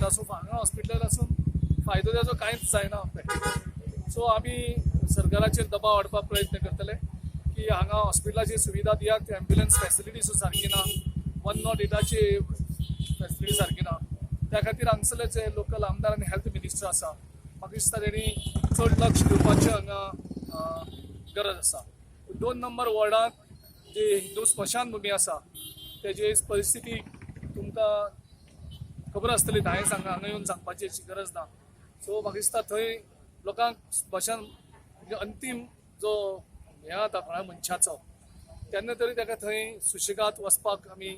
आसा. सो हांगा हॉस्पिटल आसून फायदो ताजो कांयच जायना प्रॅक्टिकल. सो आमी सरकाराचेर दबाव हाडपाक प्रयत्न करतले की हांगा हॉस्पिटलाची सुविधा दियात. एम्ब्युलन्स फॅसिलिटी सुद्दां सारकी ना, 108ची फॅसिलिटी सारकी ना. त्या खातीर हांगसरले जे लोकल आमदार आनी हेल्थ मिनिस्टर आसा, म्हाका दिसता तेणी चड लक्ष दिवपाचें हांगा गरज आसा. 2 नंबर वॉर्डांत जी हिंदू स्मशानभुमी आसा, तेजी परिस्थिती तुमकां खबर आसतली. हांवें सांगा, हांगा येवन सांगपाची अशी गरज ना. सो म्हाका दिसता थंय लोकांक स्मशान म्हणजे अंतीम जो हें जाता कोणा मनशाचो, तेन्ना तरी ताका थंय सुशेगाद वचपाक आमी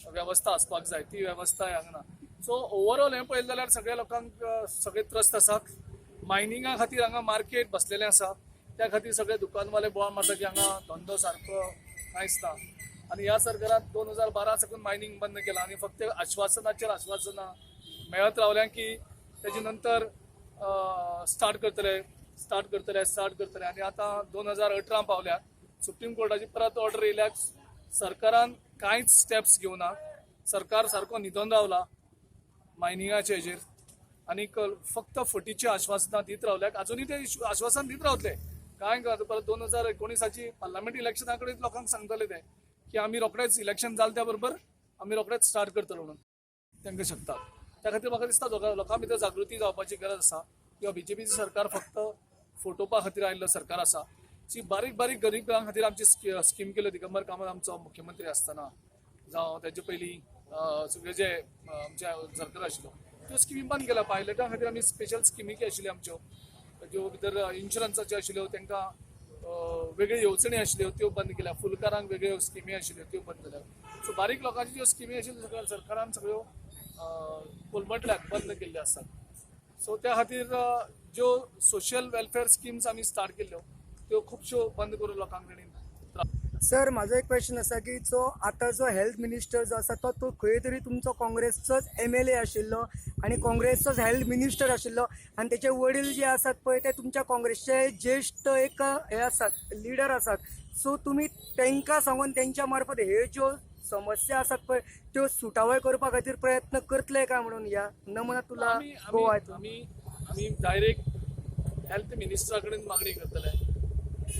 वेवस्था आसपाक जाय. ती वेवस्था हांगा ना. सो ओवरऑल हें पळयलें जाल्यार सगळ्या लोकांक सगळे त्रस्त आसात. मायनिंगा खातीर हांगा मार्केट बसलेलें आसा. त्या खातीर सगळे दुकानवाले बोवाळ मारता की हांगा धंदो सारको कांयच ना आनी ह्या सरकारान 2012 साकून मायनिंग बंद केलां आनी फक्त आश्वासनाचेर आश्वासनां मेळत रावल्या की तेजे नंतर स्टार्ट करतले, स्टार्ट करतले, स्टार्ट करतले आनी आतां 2018 पावल्या. सुप्रीम कोर्टाची परत ऑर्डर येयल्याक सरकारान कांयच स्टेप्स घेवना. सरकार सारको न्हिदोन रावला मायनिंगाच्या हेजेर आनीक फक्त फटीची आश्वासनां दीत रावल्यात. अजुनूय ते आश्वासन दीत रावतले. काय आतां परत 2019ची पार्लमेंट इलेक्शना कडेन लोकांक सांगतले ते की आमी रोखडेच इलेक्शन जालें त्या बरोबर आमी रोखडेच स्टार्ट करतले म्हणून तांकां शकता. त्या खातीर म्हाका दिसता लोकां भितर जागृती जावपाची गरज आसा किंवा बीजेपीचें सरकार फक्त फटोवपा खातीर आयिल्लो सरकार आसा. जी बारीक बारीक गरिबां खातीर आमची स्कीम केल्यो, दिगंबर कामत आमचो मुख्यमंत्री आसतना जावं तेजे पयलीं सगळे जे आमच्या सरकार आशिल्लो, त्यो स्किमी बंद केल्या. पायलटां खातीर आमी स्पेशल स्किमी आशिल्ल्यो आमच्यो, ज्यो भितर इन्शुरन्साच्यो आशिल्ल्यो, तांकां वेगळ्यो येवजणी आशिल्ल्यो, त्यो बंद केल्या. फुलकारांक वेगळ्यो स्किमी आशिल्ल्यो, त्यो बंद जाल्या. सो बारीक लोकांच्यो ज्यो स्किमी आशिल्ल्यो, सगळ्या सरकारान सगळ्यो कोलमटल्यात, बंद केल्ल्यो आसात. सो त्या खातीर ज्यो सोशल वेलफेअर स्किम्स आमी स्टार्ट केल्ल्यो, त्यो खुबश्यो बंद करून लोकांक तेणी त्रास सर, म्हाजो एक क्वेश्चन आसा की जो आतां जो हेल्थ मिनिस्टर जो आसा, तो तो खंय तरी तुमचो काँग्रेसचोच एमएलए आशिल्लो आनी काँग्रेसचोच हेल्थ मिनिस्टर आशिल्लो आनी तेचे वडील जे आसात पळय, ते तुमच्या काँग्रेसचे ज्येश्ठ एक हे आसात, लिडर आसात. सो तुमी तांकां सांगून तेंच्या मार्फत हे ज्यो समस्या आसात पळय, त्यो सुटावे करपा खातीर प्रयत्न करतले काय म्हणून ह्या नमन तुला गोवा आमी आमी आमी डायरेक्ट हेल्थ मिनिस्टरा कडेन मागणी करतले,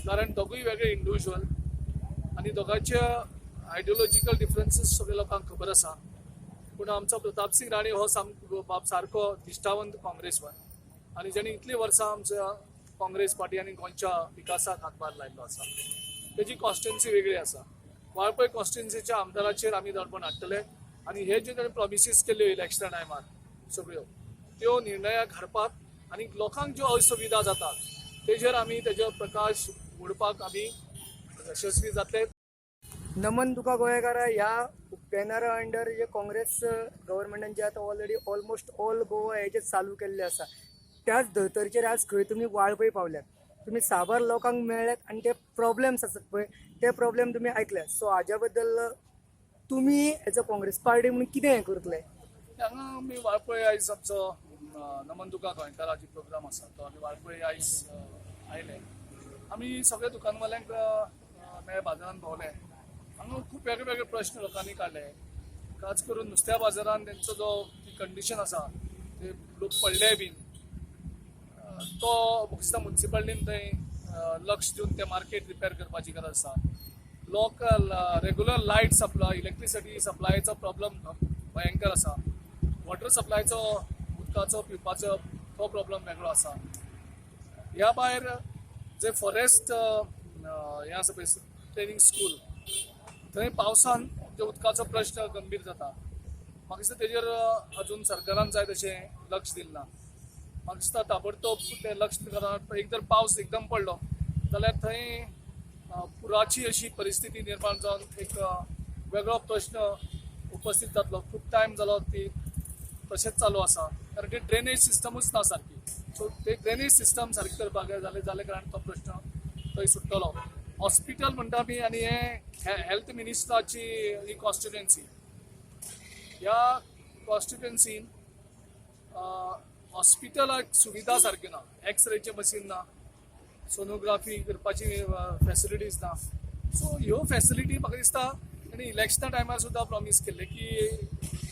कारण दोगूय वेगळे इंडिविज्युअल आनी दोगांचे आयडियोलॉजिकल डिफरन्सीस सगळे लोकांक खबर आसा. पूण आमचो प्रतापसिंग राणे हो बाब सारको निश्ठावंत काँग्रेसमन आनी जेणे इतलीं वर्सां आमच्या काँग्रेस पार्टी आनी गोंयच्या विकासाक हातभार लायिल्लो आसा. तेजी कॉन्स्टिट्युएन्सी वेगळी आसा. वाळपय कॉन्स्टिट्युएन्सीच्या आमदाराचेर आमी दडपण हाडटले आनी हे जे ताणें प्रॉमिसीस केल्ल्यो इलेक्शना टायमार सगळ्यो, त्यो निर्णयाक हाडपाक आनी लोकांक ज्यो असुविधा जातात तेजेर आमी तेजेर प्रकाश उडपाक आमी यशस्वी जातले. नमन तुका गोवेकारा ह्या बॅनरा अंडर जे काँग्रेस गव्हर्मेंटान जे आतां ऑलरेडी ऑलमोस्ट ऑल गोवा हे जे चालू केल्ले आसा, त्याच धर्तरचेर आज खंय तुमी वाळपय पावल्यात. तुमी साबार लोकांक मेळ्ळ्यात आनी ते प्रॉब्लेम्स आसात पळय, ते प्रॉब्लेम तुमी आयकल्यात. सो हाज्या बद्दल तुमी एज अ काँग्रेस पार्टी म्हणून कितें हें करतले? हांगा आमी वाळपय आयज आमचो नमन तुका गोंयकाराची प्रोग्राम आसा, तो आमी वाळपय आयज आयले. आमी सगळे दुकानवाल्यांक मेळ्ळे, बाजारान भोंवले. हांगा खूब वेगळे वेगळे प्रश्न लोकांनी काडले. खास करून नुस्त्या बाजारान तेंचो जो कंडिशन आसा, ते लोक पडले बीन, तो म्हाका दिसता मुन्सिपालिटीन थंय लक्ष दिवन ते मार्केट रिपेर करपाची गरज आसा. लोक रेगुलर लायट सप्लाय, इलेक्ट्रिसिटी सप्लायचो प्रॉब्लम भयंकर आसा. वॉटर सप्लायचो, उदकाचो पिवपाचो तो प्रॉब्लम वेगळो आसा. ह्या भायर जे फॉरेस्ट हें आसा पळय, ट्रेनिंग स्कूल, थंय पावसान जे उदकाचो प्रश्न गंभीर जाता. म्हाका दिसता तेजेर अजून सरकारान जाय तशें लक्ष दिलें ना. म्हाका दिसता ताबडतोब तें लक्ष, कारण एक जर पावस एकदम पडलो जाल्यार थंय पुराची अशी परिस्थिती निर्माण जावन एक वेगळो प्रश्न उपस्थित जातलो. खूब टायम जालो ती तशेंच चालू आसा, कारण ती ड्रेनेज सिस्टमूच ना सारकी. सो ते ड्रेनेज सिस्टम सारकी करपाक जाय जालें जालें कारण तो प्रश्न थंय सुट्टलो. हॉस्पिटल म्हणटा आमी आनी हे हेल्थ मिनिस्टराची ही कॉन्स्टिट्युएन्सी, ह्या कॉन्स्टिट्युएन्सीन हॉस्पिटलाक सुविधा सारक्यो ना. एक्सरेचें मशीन ना, सोनोग्राफी करपाची फॅसिलिटीज ना. सो ह्यो फॅसिलिटी म्हाका दिसता ताणी इलेक्शना टायमार सुद्दां प्रॉमीस केल्ले की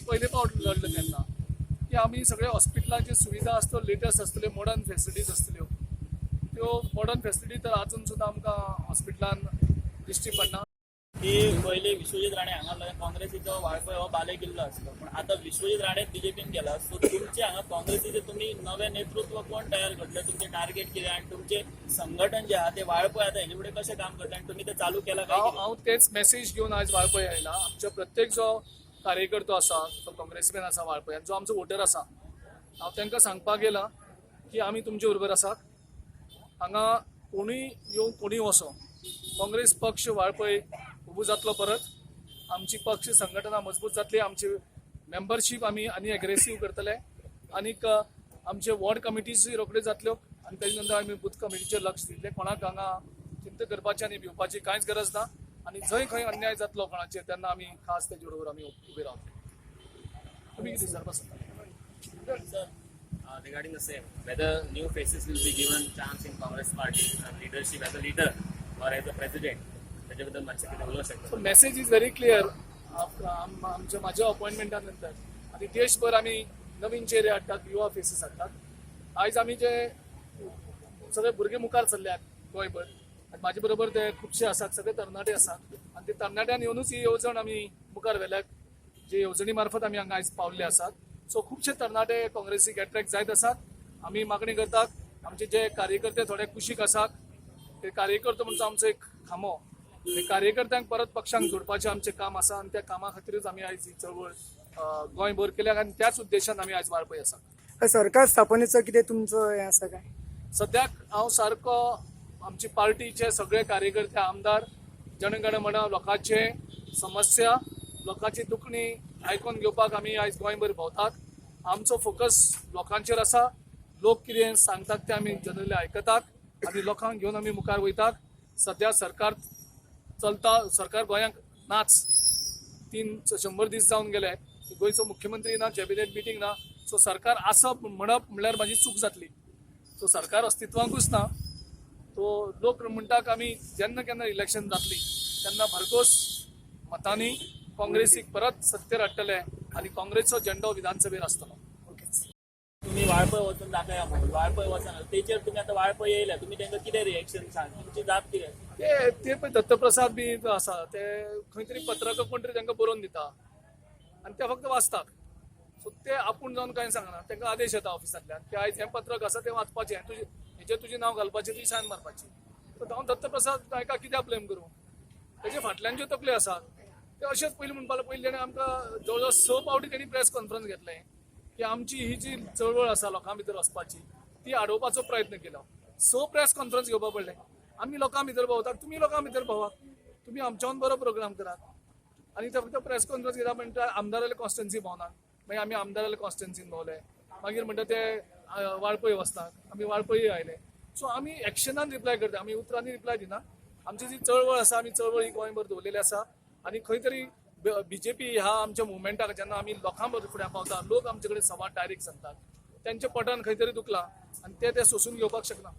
पयले फावट लढले तेन्ना की आमी सगळे हॉस्पिटलांची सुविधा आसतल्यो, लेटस्ट आसतल्यो, मॉडर्न फेसिलिटीज आसतल्यो. त्यो मॉडर्न फेसिलिटी तर आजून सुद्दां आमकां हॉस्पिटलान दिश्टी पडना. की पयले विश्वजीत राणे हांगा काँग्रेसीचो वाळपय हो बाले किल्लो आसलो, पूण आतां विश्वजीत राणे बीजेपीन गेला. सो तुमचे हांगा काँग्रेसीचे तुमी नवें नेतृत्व कोण तयार करतले, तुमचे टार्गेट कितें आनी तुमचे संघटन जे आहा ते वाळपय आतां हेजे फुडें कशें काम करतले आनी तुमी ते चालू केला काय हांव कितें? हांव तेच मॅसेज घेवन आयज वाळपय आयला. आमच्या प्रत्येक जो कार्यकर्तो आसा, जो काँग्रेसमॅन आसा वाळपय आनी जो आमचो वोटर आसा, हांव तांकां सांगपाक गेला की आमी तुमचे बरोबर आसात. हांगा कोणूय येवं, कोणूय वचो, काँग्रेस पक्ष वाळपय उबो जातलो परत. आमची पक्ष संघटना मजबूत जातली, आमची मेंबरशीप आमी आनी एग्रेसीव करतले आनीक आमचे वॉर्ड कमिटीजूय रोखड्यो जातल्यो आनी तेजे नंतर आमी बूथ कमिटीचेर लक्ष दितले. कोणाक हांगा चिंता करपाची आनी भिवपाची कांयच गरज ना आनी जंय खंय अन्याय जातलो कोणाचेर तेन्ना आमी खास तेजे बरोबर आमी उबे रावतले. तुमी कितें विचारपाक सोदता? Sir, Regarding the same, whether new faces will be given chance in Congress party leadership as a leader or as a president, त्याच्याबद्दल मातशें कितें उलोवंक शकता? So message is very clear. आमच्या माझ्या अपॉइंटमेंटा नंतर आनी देशभर आमी नवीन चेहरे हाडटात, युवा फेसीस हाडटात. आयज आमी जे सगळे भुरगे मुखार सरल्यात गोंयभर आनी म्हाजे बरोबर ते खुबशे आसात, सगळे तरणाटे आसात आनी ते तरणाट्यान येवनूच ही येवजण आमी मुखार व्हेल्या, जे येवजणी मार्फत आमी हांगा आयज पावल्ले आसात. सो खुबशे तरणाटे काँग्रेसीक एट्रॅक्ट जायत आसात. आमी मागणी करतात, आमचे जे कार्यकर्ते थोडे कुशीक आसात, ते कार्यकर्तो म्हणचो आमचो एक खांबो, ते कार्यकर्त्यांक परत पक्षांक जोडपाचें आमचें काम आसा आनी त्या कामा खातीरूच आमी आयज ही चळवळ गोंयभर केल्या आनी त्याच उद्देशान आमी आयज वाळपय आसा. सरकार स्थापनेचो कितें तुमचो हें आसा काय? सद्याक हांव सारको आमची पार्टीचे सगळे कार्यकर्ते, आमदार, जनगण मन लोकांचे समस्या, लोकांची दुखणी आयकून घेवपाक आमी आयज गोंयभर भोंवतात. आमचो फोकस लोकांचेर आसा. लोक कितें सांगतात तें आमी जनरली आयकतात आनी लोकांक घेवन आमी मुखार वयतात. सद्या सरकार चलता, सरकार गोंयांक नाच, 300 दीस जावन गेले, गोंयचो मुख्यमंत्री ना, कॅबिनेट मिटींग ना. सो सरकार आसप म्हणप म्हणल्यार म्हाजी चूक जातली. सो सरकार अस्तित्वांकूच ना. तो लोक म्हणटा आमी जेन्ना केन्ना इलेक्शन जातली तेन्ना भरघोस मतांनी काँग्रेसीक परत सत्तेर हाडटले आनी काँग्रेसचो झेंडो विधानसभेर आसतलो. ओके. तुमी वाळपय वचून दाखया म्हणून वाळपय वचना, तेचेर तुमी आतां वाळपय येयल्या, तुमी तांकां कितें रिएक्शन सांग, तुमची जाप कितें? ते ते पळय दत्तप्रसाद बी आसा, ते खंय तरी पत्रकां कोण तरी तांकां बरोवन दिता आनी ते फक्त वाचतात. सो ते आपूण जावन कांय सांगना, तांकां आदेश येता ऑफिसांतल्यान की आयज हें पत्रक आसा तें वाचपाचें, तुजें हेचेर तुजें नांव घालपाचें, तुजी सायन मारपाची. सो हांव दत्तप्रसाद नायका कित्याक ब्लेम करूं? तेजे फाटल्यान ज्यो तकल्यो आसात ते अशेंच पयलीं म्हणपाक लागले. पयलीं तेणें आमकां जवळ जवळ 6 फावटी तेणी प्रेस कॉन्फरन्स घेतलें की आमची ही जी चळवळ आसा लोकां भितर वचपाची ती आडोवपाचो प्रयत्न केलो. 6 प्रेस कॉन्फरन्स घेवपा पडले. आमी लोकां भितर भोंवतात, तुमी लोकां भितर भोंवात, तुमी आमच्याहून बरो प्रोग्राम करात. आनी ते फक्त प्रेस कॉन्फरन्स घेता म्हणटा आमदाराले कॉन्स्टन्सी भोंवनात, मागीर आमी आमदाराले कॉन्स्टन्सीन भोंवले, मागीर म्हणटा ते वाळपय वचनात, आमी वाळपय आयले. सो आमी एक्शनान रिप्लाय करता, आमी उतरांनी रिप्लाय दिना. आमची जी चळवळ आसा, आमी चळवळ ही गोंयभर दवरलेली आसा आनी खंय तरी बीजेपी ह्या आमच्या मुवमेंटाक जेन्ना आमी लोकां बरोबर फुड्यां पावता, लोक आमचे कडेन संवाद डायरेक्ट सांगतात, तेंच्या पोटान खंय तरी दुखला आनी ते ते सोंसून घेवपाक शकना.